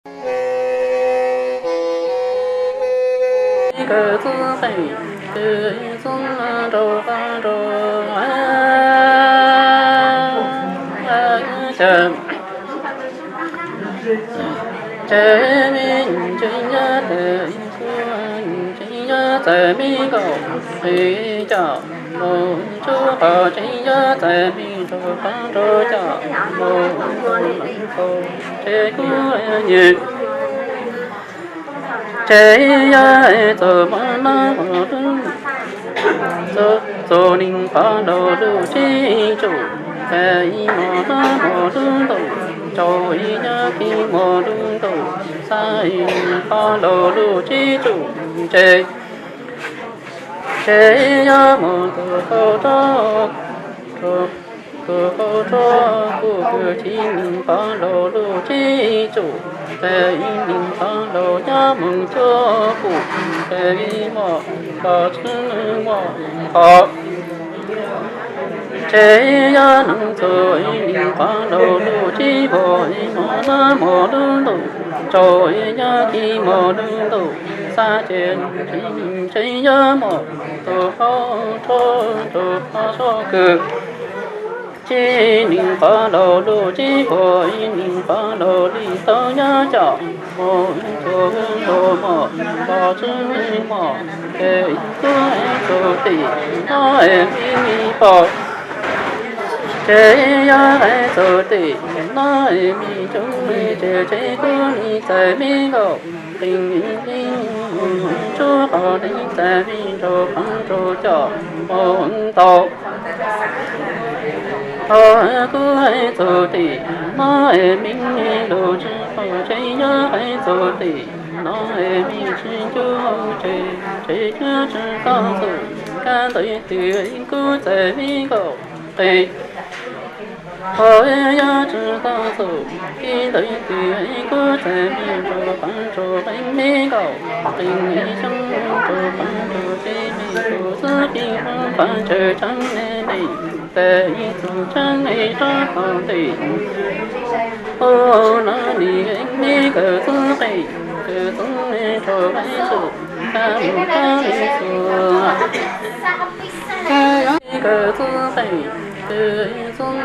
Kawg txuj qeej, kawg txuj nrau qab nrau cas, ces me ntsis nyob tes kuv ntsis nyob txawm me nkaus, qis coj mus tsuj qhov ntsis nyob txawm me nraug qab nraug coj mus ntau, ces kuv nyiam. Ces yog txaus mov nab mov lub, txaus neeg qhov nraug lub tsib tsuj, ces mov nab mov lub ntuj, tsaus yog kis mov lub ntuj, xav qhov nraug lub tsib tsuj, ces, ces yog mus tus qau rog, tus qau rog kuj kwv tsis neeg qhov nraug lub tsib tsuj, ces neeg qhov nraug nyob mus cuab kuj, ces mov los tsis muaj qhov. Ces yog neeg txaus neeg qhov nraug lub tsib puas, mov nab mov lub ntuj, tsaus yog kis mov lub ntuj, xav ces ces yog mus tus qau rog, tus qau rog kwv tsis neeg qhov nraug lub tsib puas, neeg qhov nraug li tau nyob coj mus tus nraug mov los tsis muaj, ces kuv txum tim no es me me pom. Ces yog hais txum tim no es me ntsis, ces ces kuv nim txawm me nkaus, qee mus tsuj qhov nim txawm me nraug qab nraug coj mus ntau. Ho kuv hais txum tim no es me lus tsis paub, ces yog hais txum tim no es me tsis ncu, ces ces kuv tsis tau txum, kab ntawd twg kuv txawm me nkaus, qee ho yog tsis tau txum, kab ntawd twg kuv txawm me nraug qab nraug qee me nkaus, qee xyoo nraug qab nraug ces me tus xub qi qab ntsawg tseeb me me, tes ib txug tseeb rov tau ntes. Ua no nim me kawg txuj qeej, kawg txuj nraug qeej txuj, kab mus kab li txuj, kawg txuj qeej, kawg txuj